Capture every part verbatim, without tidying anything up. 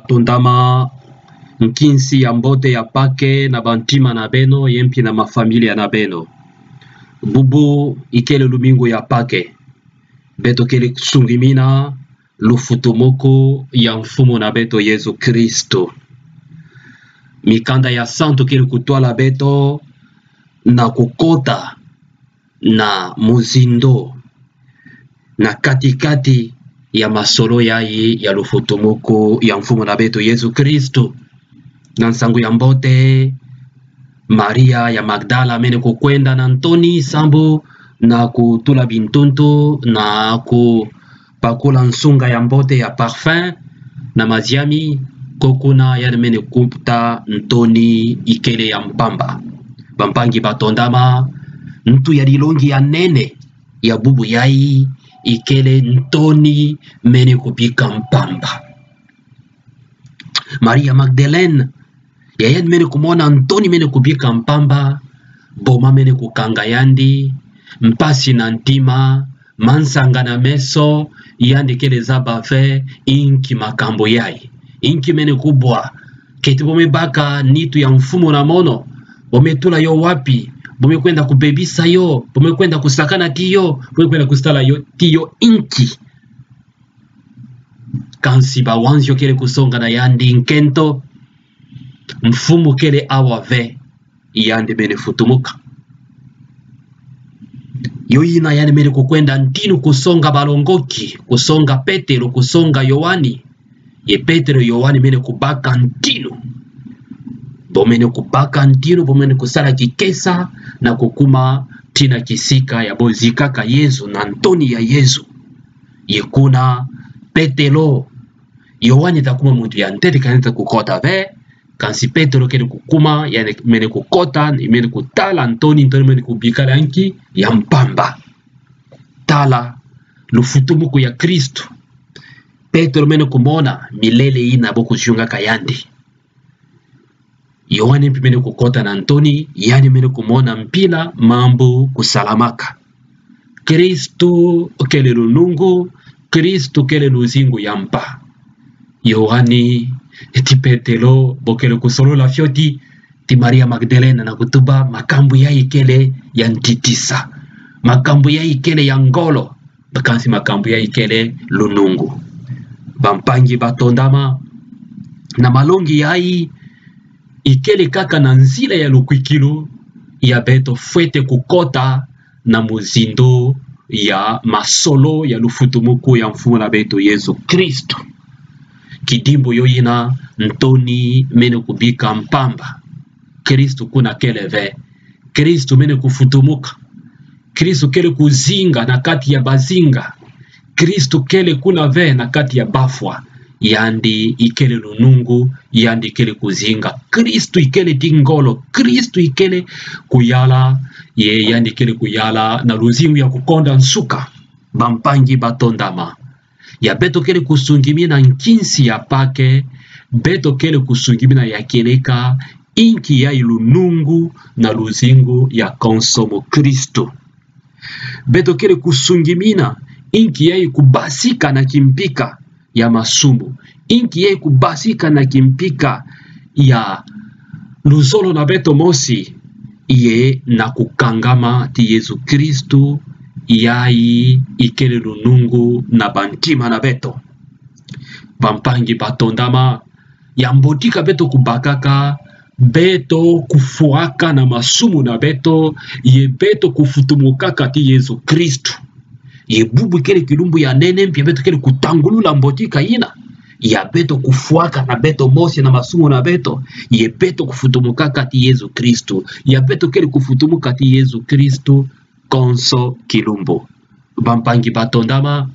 Tondama nkinsi ya mbote ya Pake na bantima na beno, ye mpi na mafamilia na beno. Bubu ikele lumingu ya Pake. Beto kele kusungimina lufutumuku ya Mfumu na beto Yezu Kristu. Mikanda ya santu kele kutwala beto na kukota na muzindo na kati-kati ya masolo yayi ya lufutumuku ya Mfumu na beto Yezu Kristu. Na nsangu ya mbote, Maria ya Magdala mene kukwenda na ntoni sambu na kutula bintuntu na kupakula nsunga ya mbote ya parfum na maziami, ko kuna yandi mene kukuta ntoni ikele ya mpamba. Bampangi batondama, ntu ya dilongi ya nene ya bubu yayi ikele ntoni mene kubika mpamba. Maria Magdalene, ya yandi mene kumona ntoni mene kubika mpamba, boma mene kukanga yandi, mpasi na ntima, mansanga na meso, yandi kele zaba ve inki makambu yayi. Inki mene kubwa, keti bo me baka nitu ya mfumu na mono, bo me tula yo wapi, bo me kwenda kubebisa yo, bo me kwenda kusakana ti yo, bo me kwenda kusala yo, ti yo inki. Kansi bawanzio kele kusonga na yandi: Nkento, mfumu kele awa ve. Yandi mene futumuka. Yo yina yandi mene kukwenda ntinu kusonga balongoki, kusonga Petelo, kusonga Yoani. Ye Petelo, Yoani mene kubaka ntinu. Bo mene kubaka ntinu, bo mene kusala kikesa na kukuma tii na kisika ya bo zikaka Yezu, na ntoni ya Yezu. Ye kuna Petelo, Yoani ta kuma muntu ya ntete, ka yandi ta kukota ve, kansi Petelo kele kukuma, yandi mene kukota, mene kutala ntoni, ntoni mene kubikala nki? Ya mpamba. Tala lufutumuku ya Kristu. Petelo mene kumona milele yina bo kuziungaka yandi. Yoani mpi mene kukota na ntoni, yandi mene kumona mpila mambu kusalamaka. Kristu kele lunungu, Kristu kele luzingu ya mpa. Yoani ti Petelo bo kele kusolola fioti ti Maria Magdalena na kutuba makambu yayi kele ya ntitisa. Makambu yayi kele ya ngolo. Kansi makambu yayi kele lunungu. Bampangi batondama, na malongi yayi ikele kaka na nzila ya lukwikilu ya beto fwete kukota na muzindo ya masolo ya lufutumuku ya Mfumu na beto Yezu Kristu. Kidimbu yo yina, ntoni mene kubika mpamba. Kristu kuna kele ve. Kristu mene kufutumuka. Kristu kele kuzinga na kati ya bazinga. Kristu kele kuna ve na kati ya bafwa. Yandi ikele lunungu, yandi ikele kuzinga. Kristu ikele ti ngolo, Kristu ikele kuyala, ye yandi ikele kuyala na luzingu ya kukonda nsuka. Bampangi batondama, ya beto kele kusungimina nkinsi ya Pake, beto kele kusungimina ya kieleka inki yayi lunungu na luzingu ya konso mukristu. Beto kele kusungimina inki yayi kubasika na kimpika ya masumu, inki yayi kubasika na kimpika ya luzolo na beto mosi, ye na kukangama ti Yezu Kristu, yayi ikele lunungu na bantima na beto. Bampangi batondama, ya mbotika beto kubakaka, beto kufwaka na masumu na beto, ye beto kufutumukaka ti Yezu Kristu. Ye bubu kele kilumbu ya nene mpi ya beto kele kutangulula mbotika yina. Ya beto kufwaka na beto mosi na masumu na beto, ye beto kufutumukaka ti Yezu Kristu. Ya beto kele kufutumuka ti Yezu Kristu konso kilumbu. Bampangi batondama,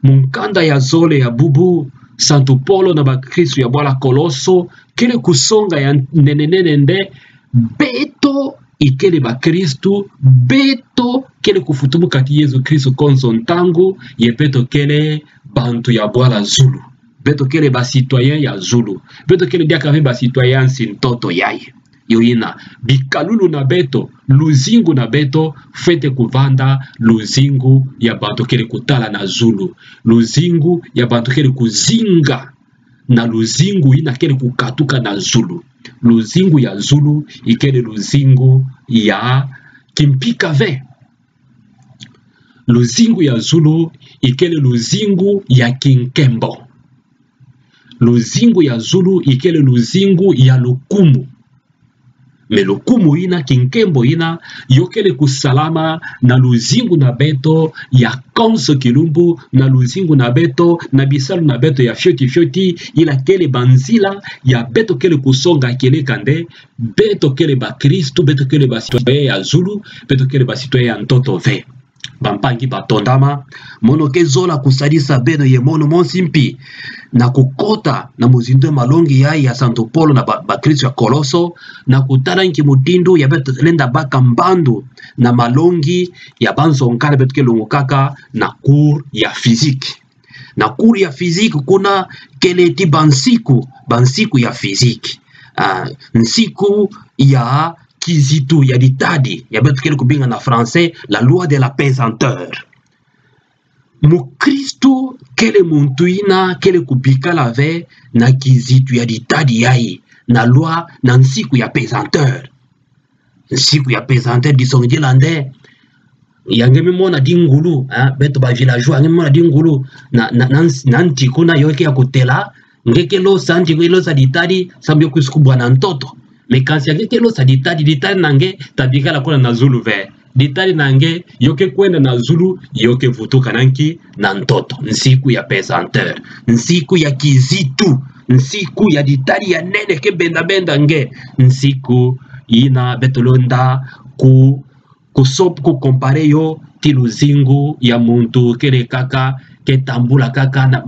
mukanda ya zole ya bubu, Santu Polo na bakristu ya bwala Koloso kele kusonga ya nene nene nde, beto ikele bakristu, beto kele kufutumuka ti Yezu Kristu konso ntangu, ye beto kele bantu ya bwala zulu. Beto kele ba citoyen ya zulu. Beto kele diaka ve ba citoyen ya nsi ntoto yayi. Yo yina, bikalulu na beto, luzingu na beto, fwete kuvanda luzingu ya bantu kele kutala na zulu. Luzingu ya bantu kele kuzinga na luzingu ina kele kukatuka na zulu. Luzingu ya zulu ikele luzingu ya kimpika ve. Luzingu ya zulu ikele luzingu ya kinkembo. Luzingu ya zulu ikele luzingu ya lukumu. Mais lukumu ina, kinkembo ina, yo kele kusalama na luzingu na beto ya konso kilumbu, na luzingu na beto, na bisalu na beto ya fioti fioti, ila kele banzila ya beto kele kusonga kieleka nde beto kele bakristu, beto kele bacitoyen ya zulu, beto kele bacitoyen ya ntoto ve. Bampangi batondama, mono ke zola kusadisa beno ye mono mosi mpi, na kukota na muzindu ya malongi ya, ya Santu Polo na ba, bakristu ya Koloso, na kutala nki mutindu ya beto lenda baka mbandu na malongi ya banzonga na beto ke longokaka na cours ya physique. Na cours ya physique kuna kele ti bansiku, bansiku ya physique. Ah, nsiku ya kizitu ya ditadi, ya beto kele kubinga na français, la loi de la pesanteur. Mukristu kele muntu ina kele kubikala ve na kizitu ya ditadi yayi, na loi, na nsiku ya pesanteur. Nsiku ya pesanteur disongidila nde, ya nge mi mona di ngulu, ah, beto ba villageois, ya nge mi mona di ngulu, na, na, na, na nti kuna yo ke ya kutela, nge ke losa nti, nge losa ditadi, sambu yo kwisa kubwa na ntoto. Mais kansi ya nge ke losa ditadi, ditadi na nge ta bikala kuna na zulu ve. Ditadi na nge yo ke kwenda na zulu, yo ke vutuka na nki? Na ntoto. Nsiku ya pesanteur. Nsiku ya kizitu. Nsiku ya ditadi ya nene ke benda benda nge. Nsiku ina beto lenda ku, ku sop, ku comparer yo ti luzingu ya muntu kele kaka, ke tambula kaka na,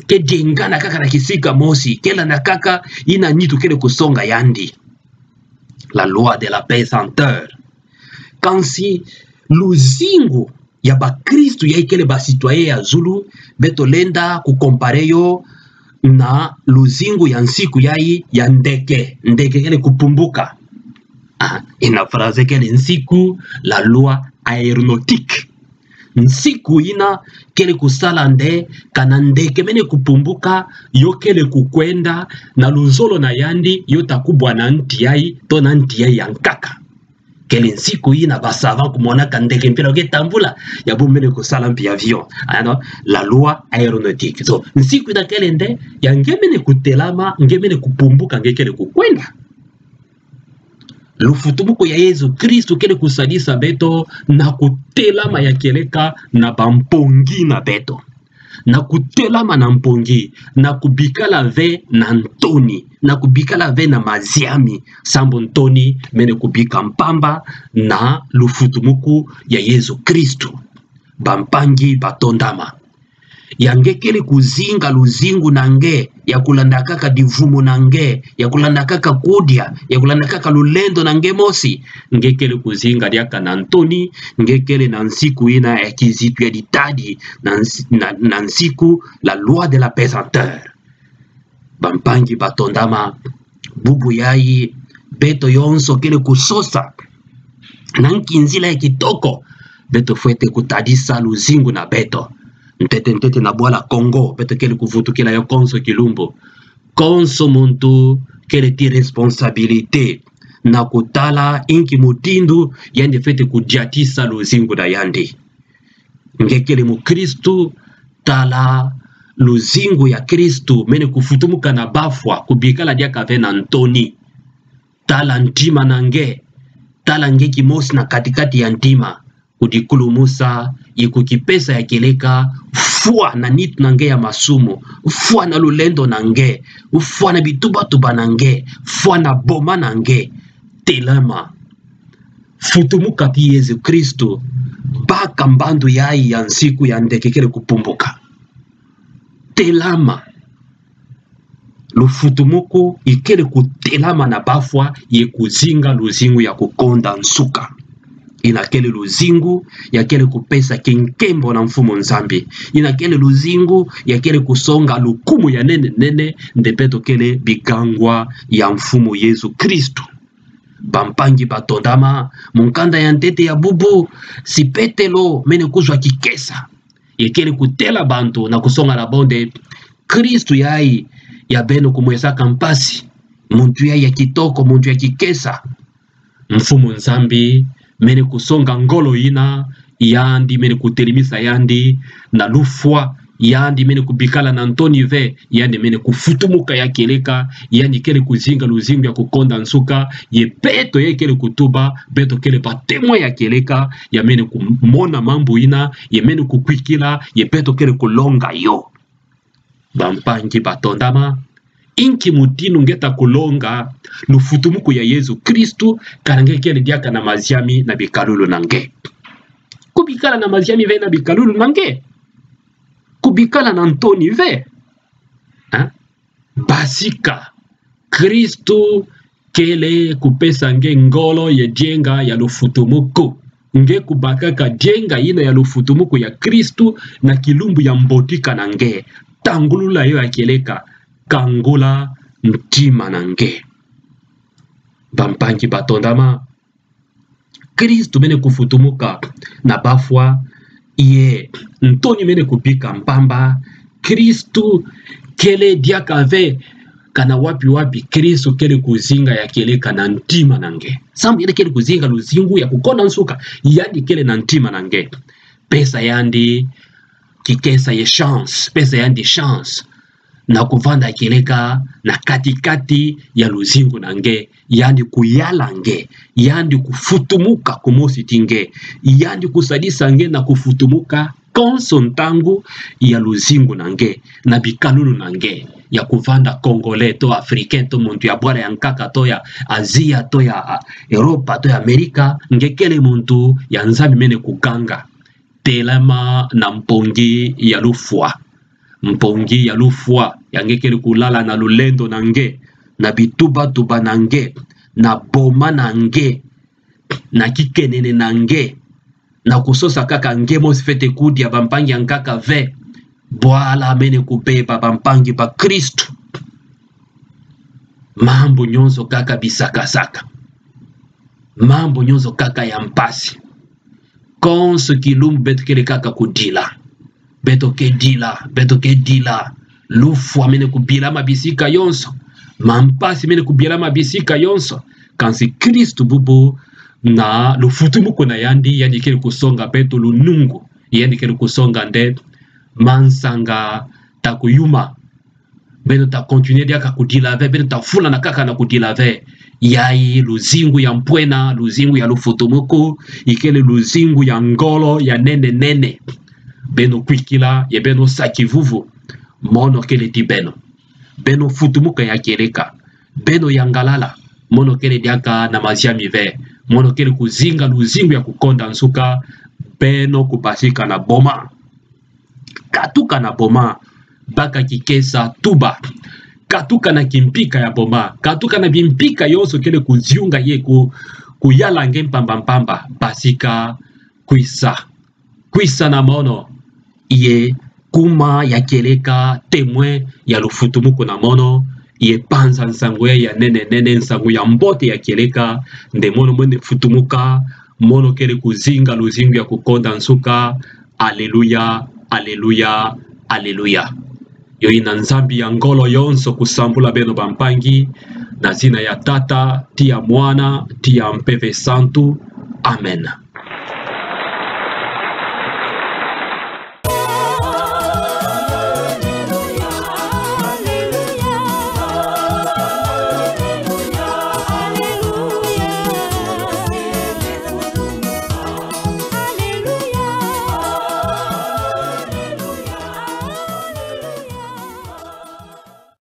ke jengana kaka na kisika mosi, ke landa kaka ina nitu kele kusonga yandi. La loi de la pesanteur. Kansi luzingu ya bakristu yayi kele ba citoyen ya zulu, beto lenda ku comparer yo na luzingu ya nsiku yayi ya ndeke, ndeke kele kupumbuka. Ah, ina français kele nsiku, la loi aéronautique. Nsiku ina kele kusala nde kana ndeke mene kupumbuka, yo kele kukwenda na luzolo na yandi, yo ta kubwa na nti yayi, to na nti yayi ya nkaka. Kele nsiku ina ba savant kumonaka ndeke mpila yo ke tambula, ya bu mene kusala mpi avion. Ano, la loi aéronautique. So, nsiku ina kele nde, ya nge mene kutelama, nge mene kupumbuka, nge kele kukwenda. Lufutumuku ya Yezu Kristu kele kusadisa beto na kutelama ya kieleka na bampongi na beto. Na kutelama na mpongi, na kubikala ve na ntoni, na kubikala ve na maziami, sambu ntoni mene kubika mpamba na lufutumuku ya Yezu Kristu. Bampangi batondama, ya nge kele kuzinga luzingu na nge ya kulanda kaka divumu na nge, ya kulanda kaka kudia, ya kulanda kaka lulendo na nge mosi, nge kele kuzinga diaka na ntoni, nge kele na nsiku ina ya kizitu ya ditadi, na nsi-, na, na nsiku la loi de la pesanteur. Bampangi batondama, bubu yayi, beto yonso kele kusosa na nki nzila ya kitoko beto fwete kutadisa luzingu na beto. Ntete ntete na bwala Kongo, beto kele kuvutukila yo konso kilumbu. Konso muntu kele ti responsabilité na kutala inki mutindu yandi fwete kudiatisa luzingu na yandi. Nge kele mukristu, tala luzingu ya Kristu mene kufutumuka na bafwa, kubikala diaka ve na ntoni. Tala ntima na nge, tala nge kimosi na katikati ya ntima, kudikulumusa, ye kukipesa ya kieleka, fwa na nitu na nge ya masumu, fwa na lulendo na nge, fwa na bitubatuba na nge, fwa na boma na nge. Telama. Futumuka ti Yezu Kristu, baka mbandu yayi ya nsiku ya ndeke kele kupumbuka. Telama. Lufutumuku ikele kutelama na bafwa ye kuzinga luzingu ya kukonda nsuka. Ina kele luzingu ya kele kupesa kinkembo na Mfumu Nzambi. Ina kele luzingu ya kele kusonga lukumu ya nene nene nde beto kele bigangwa ya Mfumu Yezu Kristu. Bampangi batondama, mu nkanda ya ntete ya bubu, si Petelo mene kuzwa kikesa. Ye kele kutela bantu na kusonga na bo nde Kristu yayi, ya beno kumwesaka mpasi. Muntu ya ya kitoko, muntu ya kikesa. Mfumu Nzambi mene kusonga ngolo ina, yandi mene kutelemisa yandi na lufwa, yandi mene kubikala na ntoni ve, yandi mene kufutumuka ya kieleka, yandi kele kuzinga luzingu ya kukonda nsuka, ye beto ye kele kutuba, beto kele ba témoin ya kieleka, ya mene kumona mambu ina, ye mene kukwikila, ye beto kele kulonga yo. Bampangi batondama, inki mutindu nge ta kulonga lufutumuku ya Yezu Kristu, kana nge kele diaka na maziami na bikalulu na nge? Kubikala na maziami ve na bikalulu na nge? Kubikala na ntoni ve? Ha? Basika, Kristu kele kupesa nge ngolo ye dienga ya lufutumuku. Nge kubakaka dienga ina ya lufutumuku ya Kristu na kilumbu ya mbotika na nge. Tangulula yo ya kieleka, kangula ntima na nge. Bampangi batondama, Kristu mene kufutumuka na bafwa, ye ntoni mene kubika mpamba. Kristu kele diaka ve kana wapi wapi, Kristu kele kuzinga ya kieleka na ntima na nge. Sambu yandi kele kuzinga luzingu ya kukonda nsuka, yandi kele na ntima na nge. Pesa yandi kikesa ye chance, pesa yandi chance na kuvanda kieleka na kati-kati ya luzingu na nge, yandi kuyala nge, yandi kufutumuka kumosi ti nge, yandi kusadisa nge na kufutumuka konso ntangu ya luzingu na nge, na bikalulu na nge, ya kuvanda Congolais to Africain to muntu ya bwala ya nkaka to ya Asia to ya, ah, Europa to ya Amerika, nge kele muntu ya Nzambi mene kuganga. Telama na mpongi ya lufwa. Mpongi ya lufwa, ya nge kele kulala na lulendo na nge, na bituba-tuba na nge, na boma na nge, na kikenene na nge, na kusosa kaka nge mosi fwete kudia, bampangi ya nkaka ve. Bwala mene kubeba, bampangi bakristu. Mambu nyonso kaka bisakasaka. Mambu nyonso kaka ya mpasi. Konso kilumbu beto kele kaka kudila. Beto ke dila, beto ke dila. Lufwa mene kubilama bisika yonso. Mampasi mene kubilama bisika yonso. Kansi Kristu bubu na lufutumuku na yandi, yandi kele kusonga beto lunungu. Yandi kele kusonga nde mansanga ta kuyuma. Beno ta continuer diaka kudila ve, beno ta fula na kaka na kudila ve. Yayi luzingu ya mpwena, luzingu ya lufutumuku, ikele luzingu ya ngolo ya nene nene. Beno kwikila, ye beno sa kivuvu. Mono kele ti beno. Beno futumuka ya kieleka. Beno yangalala. Mono kele diaka na maziami ve. Mono kele kuzinga luzingu ya kukonda nsuka. Beno kubasika na boma. Katuka na boma, baka kikesa, tuba. Katuka na kimpika ya boma, katuka na bimpika yonso kele kuziunga ye ku-, kuyala nge mpamba mpamba, basika, kwisa. Kwisa na mono, ye kuma ya kieleka témoin ya lufutumuku na mono, ye panza nsangu ya, ya nene nene, nsangu ya mbote ya kieleka, nde mono mene futumuka, mono kele kuzinga luzingu ya kukonda nsuka. Aleluya, aleluya, aleluya. Yo ina Nzambi ya ngolo yonso kusambula beno bampangi, na zina ya Tata, ti ya Mwana, ti ya Mpeve Santu. Amen.